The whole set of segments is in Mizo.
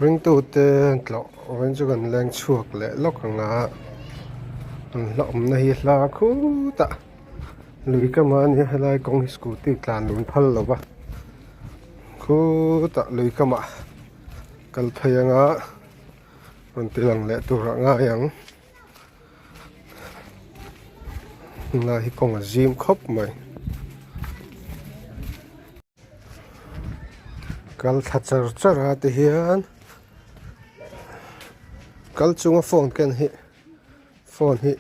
Ringtute an tlawh vawiin chu kan leng chhuak leh lawk ang a an hla awmna hi hla khutah lui kam a nia helai kawng hi scooty tlan lun phal lo va khutah lui kamah kal phei anga rawn ti lang leh tur ah ngai ang helai hi kawng a zim khawp mai. Kal thla char char a ti hian kal chunga phone ken hi phone hi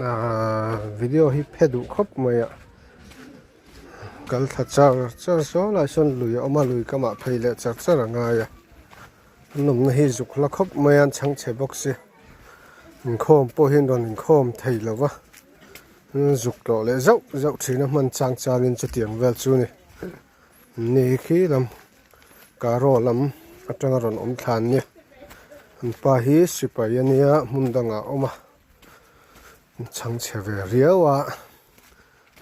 ahh video hi phe duh khawp mai a kal thla char char saw lai sawn lui a awm a lui kamah phei leh char char a ngai a an awmna hi zuk hla khawp mai a an chhangchhe bawk si inkhawm pawh hi an rawn inkhawm thei lo va. Zuk tlawh leh zauh zauh thin a hman chang changin chutiang vel chu a ni. Ni khi lam karaw lam atanga rawn awm thla an nia. An pa hi sipai a nia hmun dangah a awm a chhangchhe ve riau a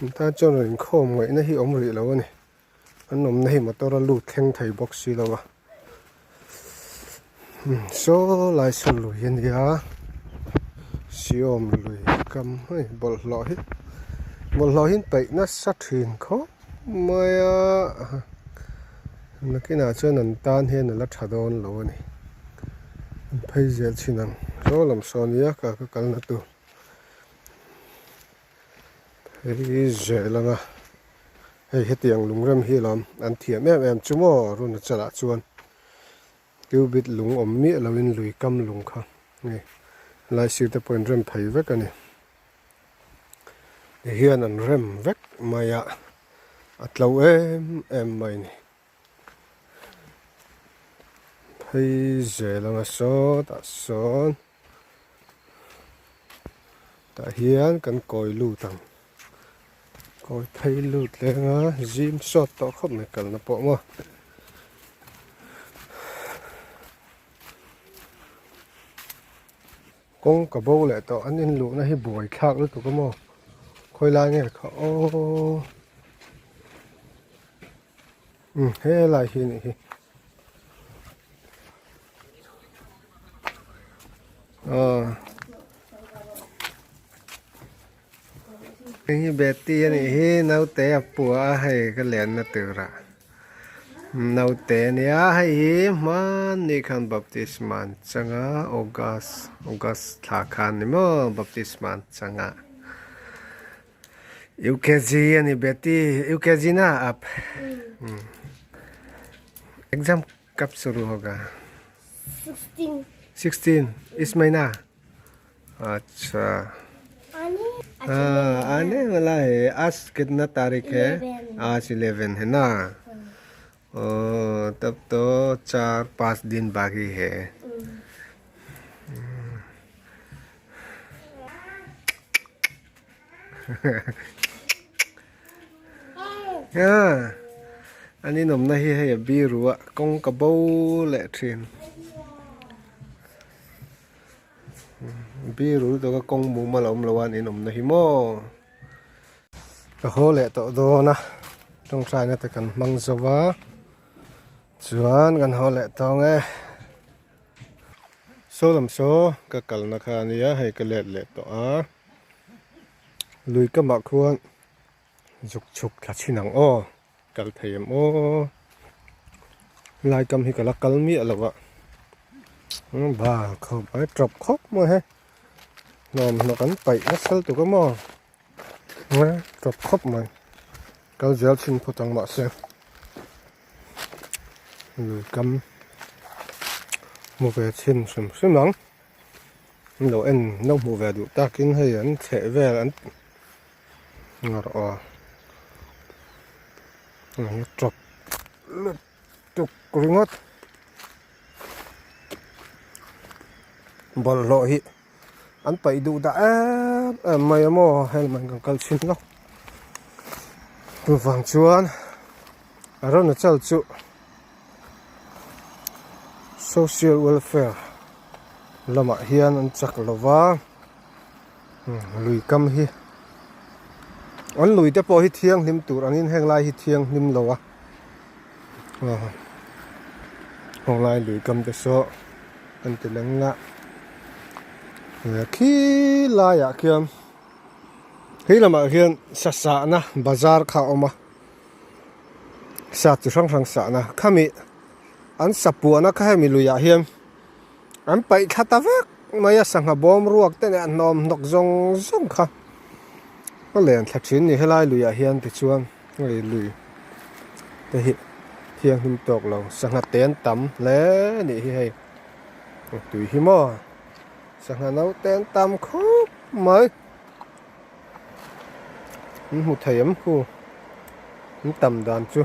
an tan chuan rawn inkhawm ngaihna hi awm rih lo a ni. An awmna hi motor a lut thleng thei bawk si lo a saw lai saw lui a nia siawm lui kam hei bawlhhlawh hi bawlhhlawh hi an peih nasa thin khawp mai a nakinah chuan an tan hian a la tha dawn lo a ni an phei zel thin ang saw lam saw nia ka ka kalna tur hei zel anga. Hei hetiang lungrem hi lawm an thiam em em chu maw Arunachal ah chuan cubit lung awm miah loin lui kam lung kha hei lai sir te pawh in rem phei vek a ni ti hian an rem vek mai a a tlo em em mai a ni phei zel anga sawtah sawn tah hian kan kawi lut ang. Kawi phei lut leng a zim sawt tawh khawp mai kalna pawh maw. Kawng ka bo leh tawh an in luhna hi buai thlak lutuk a maw khawi lai nge kha aw umm helai hi a nih hi. Aw. Hei hi Betty a nih hi naute a pua a hei ka lenna turah naute a nia hei hi hmanni khan baptisma an chang a august august thla khan ni maw baptisma an chang a ukg a ni Betty ukg na up exam kap suru hoga 16 is mahina. अच्छा हाँ आने वाला है आज कितना तारीख है आज 11 है ना ओ तब तो 4-5 दिन बाकी है An inawmna hi hei a biru a kawngka bo leh thin. Biru lutuk a kawng mumal a awm lo a an inawmna hi maw. Ka haw leh tawh dawn a tawngtaina te kan hmang zo va chuan kan haw leh tawng e. Saw lam saw ka kalna kha a nia hei ka let leh tawh a lui kamah khuan zuk chhuk thla chhin ang aw kal thei em aw lai kam hi ka la kal miah lo a bal khawp mai tawp khawp mai he hnawm hnawk an paih nasa lutuk a maw tawp khawp mai kal zel chhin phawt ang mahse. Lui kam hmu ve chhin hrim hrim ang an lo en lo hmuh ve duh takin hei an chheh vel an ngar aw a tawp lutuk ringawt bawlhhlawh hi an paih duh dah em em mai a maw helmet kan kal chhin lawk chuvang chuan Arunachal chu social welfare lamah hian an chak lo va lui kam hi an lui te pawh hi thianghlim tur angin heng lai hi thianghlim lo a. Hawnglai lui kam te saw an ti leng la khi laiah khian he lamah hian sa sahna bazar kha a awm a sa chi hrang hrang sahna khami an sa puahna kha hemi luiah hian an paih thla ta vek mai a sangha bawm ruak te leh a hnawm hnawk zawng zawng kha a len thla thin ni helai luiah hian tichuan hei lui te hi thianghlim tawk lo sangha te an tam hle a nih hi hei tui hi maw sangha naute an tam khawp mai an hmu thei em khu an tam dan chu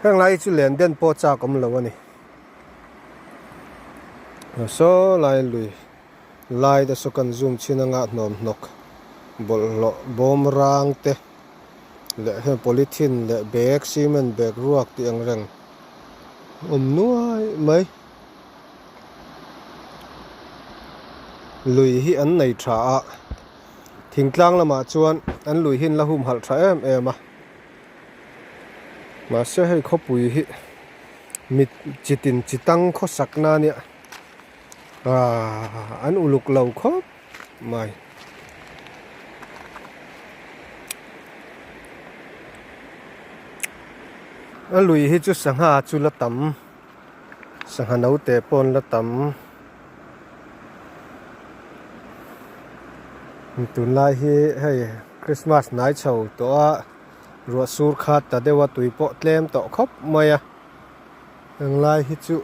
heng lai hi chu len den pawh chak awm lo a ni saw lai lui lai te saw kan zoom chhin anga hnawm hnawk bawlhhlawh bawm rang te leh heng polythene leh bag cement bag ruak tih ang reng awm nuai mai. Lui hi an nei tha a, thingtlang lamah chuan an lui hi an la humhalh tha em em a, mahse hei khawpui hi mit chitin chi tang khawsak na nia aaa an uluk lo khawp mai. A lui hi chu sangha chu la tam. Sangha naute pawh an la tam. Tunlai hi hei Christmas hnai chho tawh a, ruah sur khat ta deuh a tui pawh tlem tawh khawp mai a. Englai hi chu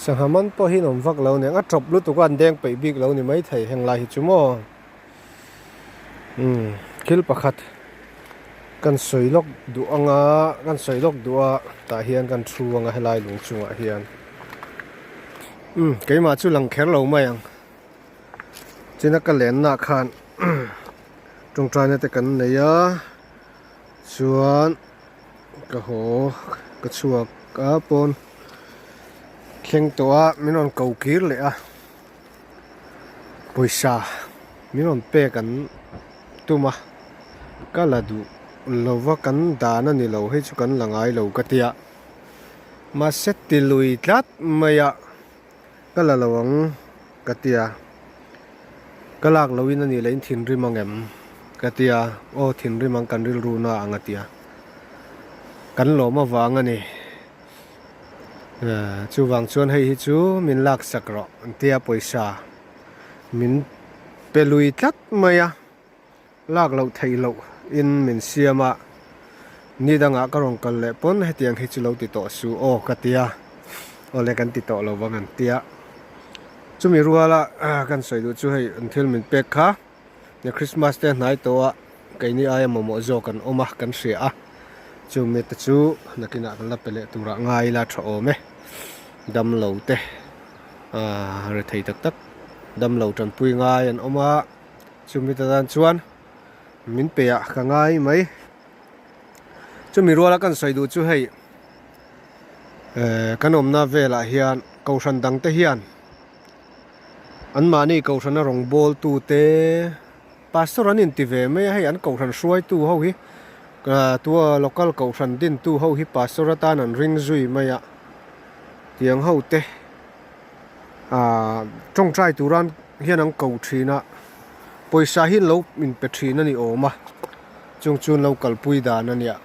sangha man pawh hi an awm vak lo aniang, a tawp lutuk a an deng peih bik lo ni maithei henglai hi chu maw. Umm thil pakhat kan sawi lawk duh anga kan sawi lawk duh a tah hian kan thu anga helai lung chungah hian umm keimah chu lang kher lo mai ang china ka lenna ah khan tawngtaina te kan nei a chuan ka haw ka chhuak a pawn thleng tawh a min rawn ko kir leh a. Pawisa min rawn pek an tum a, ka la duh lova kan dan a ni lo hei chu kan la ngai lo ka tia. Mahse ti lui tlat mai a, ka la lo ang ka tia. Ka lak loin a nih leh in thinrim ang em ka tia, aw thinrim ang kan rilru na ang a tia. Kan lawm avang a ni. Chuvang chuan hei hi chu min laksak rawh an tia pawisa min pe lui tlat mai a, lak loh theih loh in min siam a, ni dangah ka rawn kal leh pawn hetiang hi chu lo ti tawh suh aw ka tia, awle kan ti tawh lo vang an tia. Chumi ruala kan sawi duh chu hei an thil min pek kha Christmas te hnai tawh a keini aia mamawh zawk an awm a kan hria a chumi te chu nakinah kan la pe leh turah ngai ila tha awm e damlo te ahh rethei tak tak damlo tanpui ngai an awm a chumi te tan chuan min pe ah ka ngai mai chumi ruala kan sawi duh chu hei ehh kan awmna velah hian kohhran dang te hian. Anmahni kohhrana rawngbawltu te pastor an inti ve mai a, hei an kohhran hruaitu ho hi tua local kohhran dintu ho hi pastor atan an ring zui mai a, tiang ho te ahh tawngtai turan hian an ko thin a, pawisa hi an lo inpe thin a ni awm a, chung chu an lo kalpui dan a nia,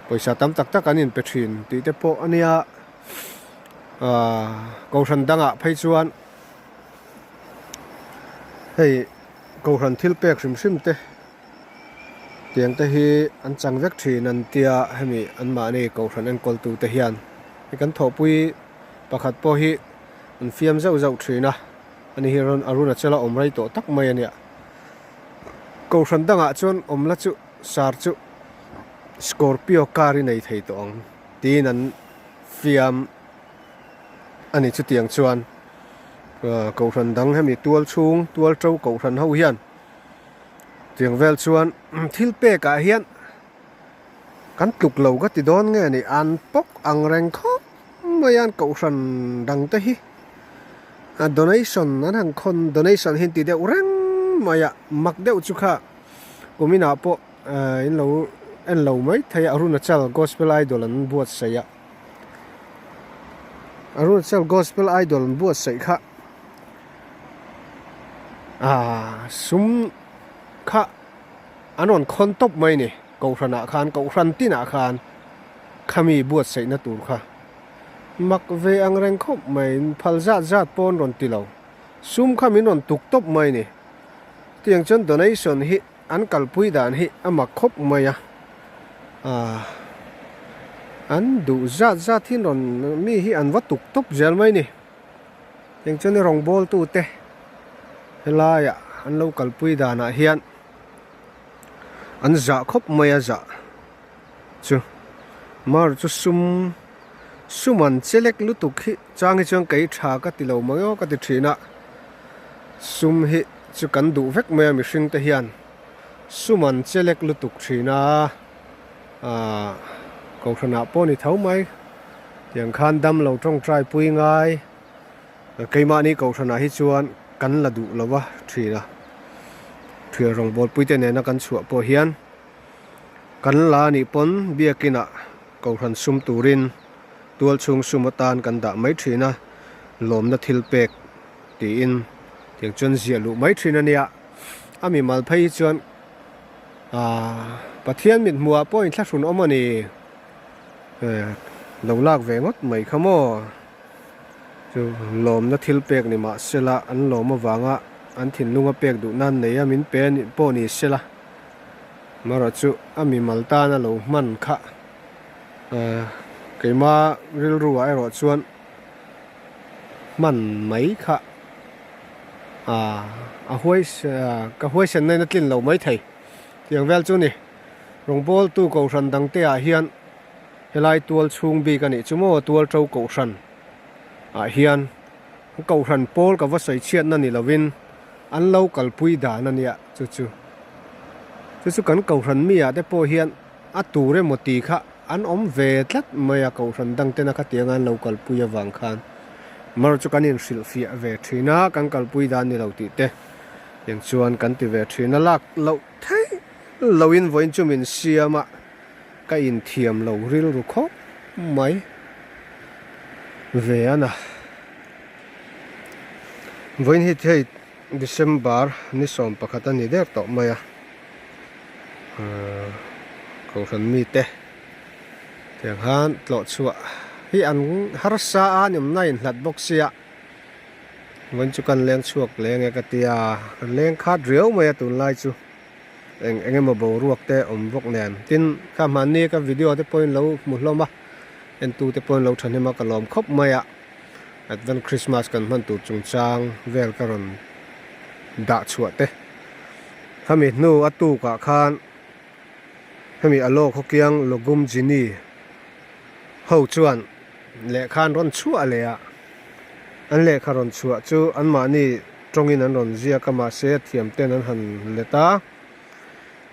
pawisa tam tak tak an inpe thin tih te pawh a nia. Ahh kohhran dangah phei chuan hei kohhran thil pek hrim hrim te tiang te hi an chang vek thin an tia hemi anmahni kohhran enkawl tu te hian hei kan thawhpui pakhat pawh hi an fiam zauh zauh thin a ani hi rawn Arunachal a awm rei tawh tak mai a nia kohhran dangah chuan awm la chu sar chu scorpio car i nei thei tawh ang. Tiin an fiam a ni. Chutiang chuan kohhran dang hemi tual chhung tual to kohhran ho hian tiang vel chuan thil pek ah hian kan tluk lo ka ti dawn nge ni an pawk ang reng khawp mai a an kohhran dang te hi a donation an han khawn donation hi an ti deuh reng mai a mak deuh chu kha kuminah pawh in lo. en lo mai thei a Arunachal Gospel Idol an buatsaih a Arunachal Gospel Idol an buatsaih kha ah sum kha an rawn khawn tawp mai a ni kohhran ah khan kohhran tin ah khan khami buatsaih na tur kha mak ve ang reng khawp mai phal zat zat pawh an rawn ti lo sum kha min rawn tuk tawp mai a ni tiang chuan donation hi an kalpui dan hi a mak khawp mai a ah an duh zat zat hi rawn mi hi an va tuk tawp zel mai a ni tiang chuan rawngbawl tute helaiah an lo kalpui danah hian an zah khawp mai a zah chu mar chu sum sum an che lek lutuk hi chang hi chuan kei tha ka ti lo mai aw ka ti thin a sum hi chu kan duh vek mai a mihring te hian sum an che lek lutuk thin a ahh kohhran ah pawh a ni tho mai tiang khan dam lo tawngtai pui ngai keimahni kohhran ah hi chuan kan la duh lo va thin a thian rawngbawl pui te nena kan chhuah pawh hian kan la anih pawn biakin ah kohhran sum turin tual chhung sum atan kan dah mai thin a lawmna thil pek tiin tiang chuan ziah luh mai thin a nia a mimal phei hi chuan ahh Pathian mit hmuh ah pawh inthlahrun awm a ni lo lak ve ngawt mai kha maw. Chu lawmna thil pek ni mah sela an lawm avanga an thinlunga pek duh nan nei a min pe pawh ni sela amaherawh chu a mimal tana lo hman kha keima rilru ah erawh chuan hman mai kha a huai ka huaisen na in a tlin lo mai thei tiang vel chu ni rawngbawltu kohhran dangte ah hian. Helai tual chhung bik a nih chu maw tual to kohhran ah hian kohhran pawl ka va sawi chhiatna ni lovin an lo kalpui dan a nia chu chu chu chu kan kohhran mi ah te pawh hian a tur emaw tih kha an awm ve tlat mai a kohhran dang tena khatiang an lo kalpui avang khan mar chu kan inhrilh fiah ve thin a kan kalpui dan ni lo tih te tiang chuan kan ti ve thin a lak loh theih loin vawiin chu min siam a. Ka inthiam lo rilru khawp mai ve a na. Vawiin hi thei December ni 11 a ni der tawh mai a. Kohhran mite tiang khan tlawh chhuah hi an harsa a ni awmna inhlat bawk sia. Vawiin chu kan leng chhuak leng e ka tia, kan leng khat riau mai a tunlai chu. Eng eng emaw boruak te awm bawk nen tin kha hmanni ka video te pawhin lo hmu hlawm a entu te pawhin lo thahnem a ka lawm khawp mai a advent christmas kan hman tur chungchang vel ka rawn dah chhuah te khami hnu a tuk ah khan hemi a law khawkiang logum jini ho chuan lehkha an rawn chhuah leh a an lehkha rawn chhuah chu anmahni tawngin an rawn ziak a mahse thiam ten an han let a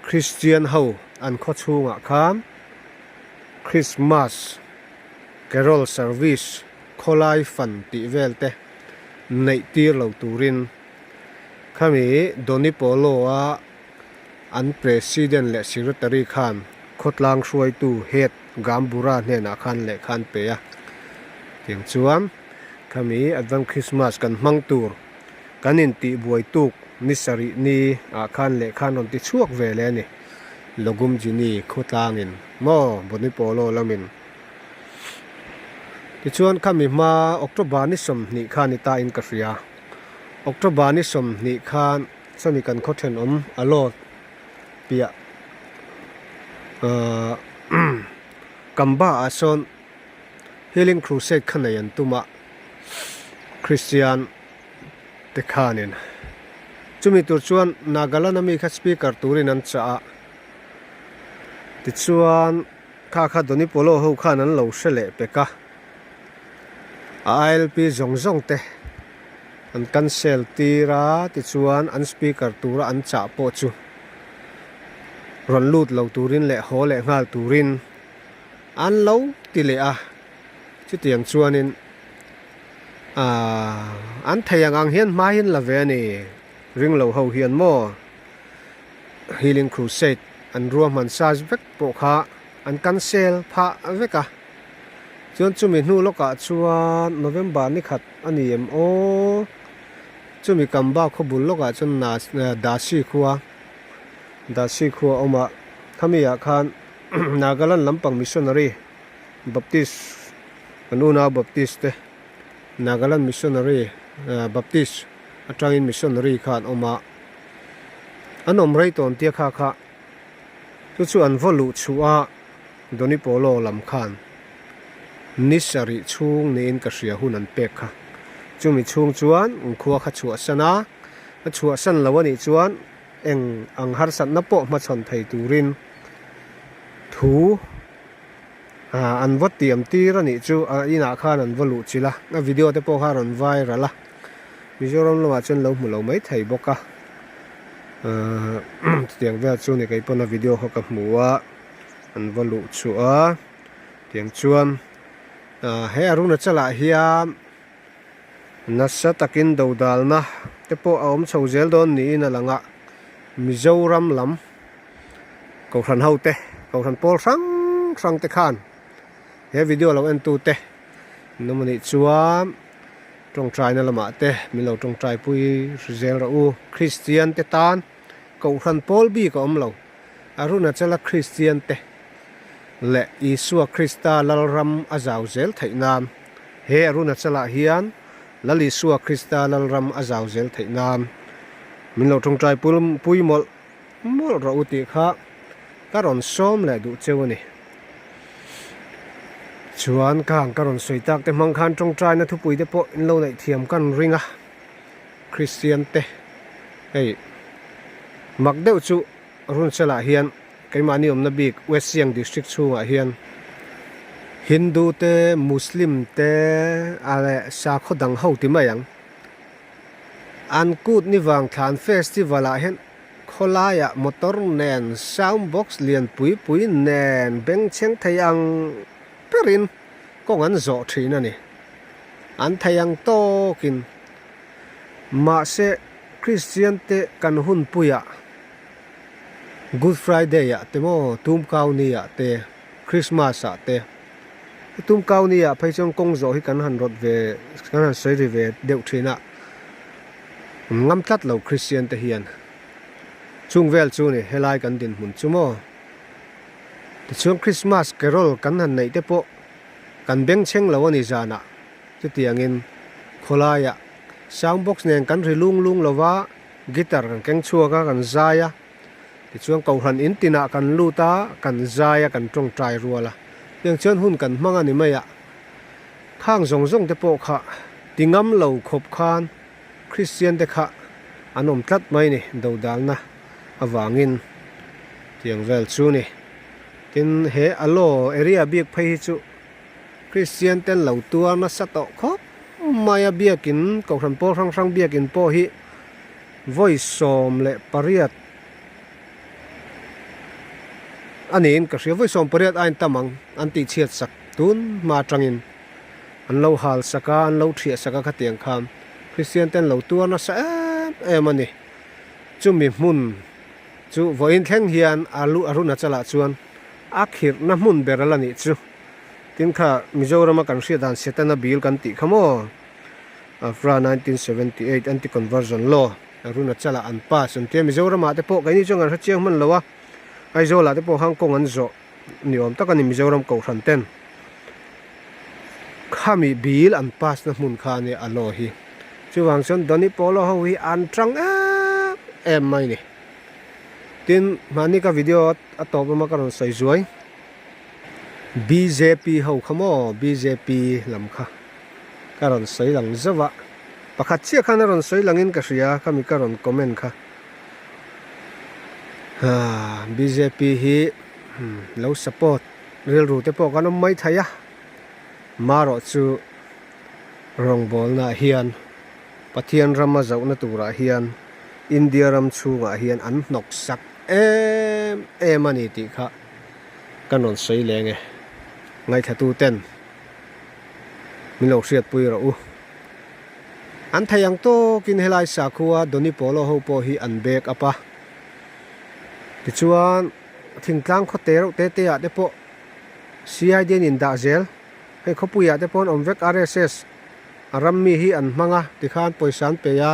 Christian ho an khaw chhungah khan Christmas carol service khawlai fan tih vel te neih tir lo turin khami Doni Polo a an President leh Secretary khan khawtlang hruaitu Head Gambura hnenah khan lehkha an pe a tiang chuan khami Advent Christmas kan hmang tur kan intih buai tuk ni sarih ni ah khan lehkha an rawn ti chhuak ve leh a ni Logum Jini khawtlangin maw Bonipolo lamin tichuan khami hma October ni 20 khan ni ta in ka hria October ni 20 khan Sawmi kan khaw thenawm a law piah ahh Kamba ah sawn Healing Crusade kha nei an tum a Christian te khanin chumi tur chuan Nagaland ami kha speaker turin an chah a tichuan kha kha Donipolo ho khan an lo hre leh pek a a ILP zawng zawng te. An cancel tir a tichuan an speaker tura an chah pawh chu rawn lut lo turin leh haw leh nghal turin an lo ti leh a chutiang chuanin ahh an thei ang ang hian hma hian la ve a ni ring lo ho hian maw healing crusade. An ruahman sa vek pawh kha an cancel phah vek a. Chuan chumi hnu lawkah chuan November ni khat a ni em aw? Chumi Kamba khaw bul lawkah chuan Dasi khua Dasi khua a awm a, khami ah khan Nagaland lampang missionary Baptist kan unau Baptist te Nagaland missionary Baptist atangin missionary kha an awm a, an awm rei tawn tia kha kha chu chu an vaw luh chhuah a. Doni Polo lam khan ni sarih chhung niin ka hria hun an pek kha. Chumi chhung chuan khua kha chhuahsan a, a chhuahsan lo anih chuan eng ang harsatna pawh hmachhawn thei turin thu an va tiam tir anih chu a inah khan an va luh chilh a, a video te pawh kha a rawn viral a, Mizoram lamah chuan lo hmu lo mai thei bawk a, chutiang vel chu ni kei pawn a video kha ka hmu a. An va luh chhuah a tiang chuan he Arunachal ah hian nasa takin dodalna te pawh a awm chho zel dawn niin a lang a, Mizoram lam Kohhran ho te Kohhran pawl hrang hrang te khan he video lo en tu te an awm anih chuan tawngtaina lamah te min lo tawngtai pui zel rawh u Kristian te tan Kohhran pawl bik a awm lo. Arunachala Kristiante leh Isua Krista Lalram a zau zel theih nan, He Arunachalah hian Lal Isua Krista Lalram a zau zel theih nan min lo tawngtai pui mawlh mawlh rawh u tih kha ka rawn sawm leh duh cheu a ni. Chuan ka ang ka rawn sawi tak te hmang khan tawngtaina thupui te pawh in lo neih thiam kan ring a, Kristiante hei mak deuh chu Runselah hian keimahni awmna bik West Siang District chhungah hian Hindu te, Muslim te a leh sakhaw dang ho ti mai ang. An kut ni vang thlan festival ah hian khawlaiah motor nen sound box lian pui pui nen bengchheng thei ang berin kawng an zawh thin a ni. An thei ang tawkin mahse Kristian te kan hunpuiah Good Friday ah te maw Tumkau ni ah te Christmas ah te Tumkau ni ah phei chuan kawng zawh hi kan han rawt ve kan han sawi ri ve deuh thin a ngam tlat lo Kristian te hian chung vel chu ni helai kan dinhmun chu maw tichuan Christmas carol kan han neih te pawh kan bengchheng lo a ni zanah chutiangin khawlaiah sound box nen kan ri lung lung lo va guitar kan keng chhuak a kan zai a tichuan kohhran in tinah kan lut a kan zai a kan tawngtai rual a tiang chuan hun kan hmang a ni mai a khang zawng zawng te pawh kha ti ngam lo khawp khan Kristian te kha an awm tlat mai ni dodalna avangin tiang vel chu ni tin he alo area bik phei hi chu Kristian ten lo tuar nasa tawh khawp mai a biakin Kohhran pawl hrang hrang biakin pawh hi vawi 18 a niin ka hria vawi 18 a intam ang an tih chhiat sak tun hma atangin an lo hal sak a an lo thiah sak a khatiang khan Kristian ten lo tuar nasa em em a ni chumi hmun chu vawiin thleng hian a lu Arunachalah chuan a khirhna hmun ber a la nih chu. Tin kha Mizorama kan hriat dan Setana Bill kan tih kha maw? Afra 1978 Anti-Conversion Law Arunachala an pass an tia Mizoramah te pawh keini chuan kan hre chiang hman lo a, Aizawlah te pawh khan kawng an zawh ni awm tak a ni Mizoram Kohhran ten khami bill an pass na hmun kha a nia a law hi. Chuvang chuan Doni Polo ho hi an tang em em mai ni. Tin mahni ka video a tawp lama ka rawn sawi zuai. Bjp ho kha maw bjp lam kha ka rawn sawi lang zauh a pakhat chiah khan a rawn sawi langin ka hria khami ka rawn comment kha haa bjp hi lo support rilru te pawh kan awm mai thei a marawh chu rawngbawlnaah hian Pathian rama zohna turah hian India ram chhungah hian an hnawk sak em em a ni tih kha Kan rawn sawi leng e. Ngaithla ten min lo hriatpui rawh u. An thei ang tawkin helai sakhua Doni Polo ho pawh hi an back up a. Tichuan thingtlang khaw te reuh te te ah te pawh CID an indah zel. Hei khawpuiah te pawh an awm vek RSS a ram mi hi an hmang a tikhan pawisa an pe a.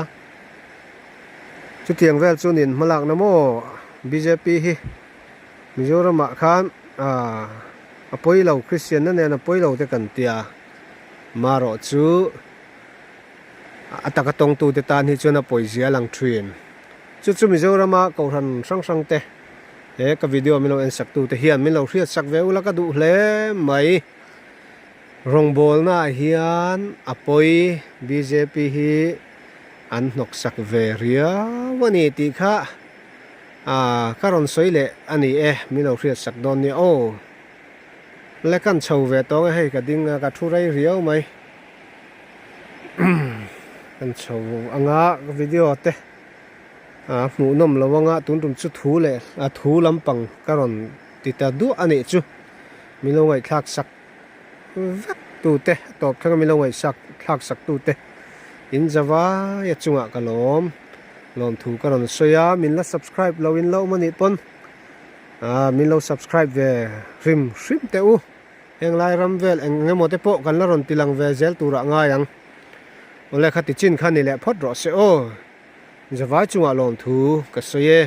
Chutiang vel chu nin hmalakna maw bjp hi Mizoramah khan aah a pawi lo Kristian na nen a pawi lo te kan tia marawh chu a taka tawngtu te tan hi chuan a pawi zia lang thin. Chu chu Mizorama Kohhran hrang hrang te he ka video min lo en sak tu te hian min lo hriat sak ve ula ka duh hle mai. Rawngbawlna ah hian a pawi bjp hi an hnawk sak ve riau a ni tih kha ah ka rawn sawi leh a ni e min lo hriat sak dawn nia aw. Le kan chho ve tawng e hei ka ding a ka thu rei riau mai. Kan chho anga video te a hmuh nawm lo anga tun tum chu thu leh a thu lampang ka rawn ti ta duah a nih chu min lo ngaihthlak sak vek tu te a tawp thleng a min lo ngaihsak thlak sak tu te in zavai a chungah ka lawm lawmthu ka rawn sawi a min la subscribe lo in la awm a nih pawn ah min lo subscribe ve hrim hrim teh u. Heng lai ram vel eng eng emaw te pawh kan la rawn ti lang ve zel turah ngai ang. Awle kha ti chin kha ni leh phawt rawh se aw. Zavai chungah lawmthu ka sawi e.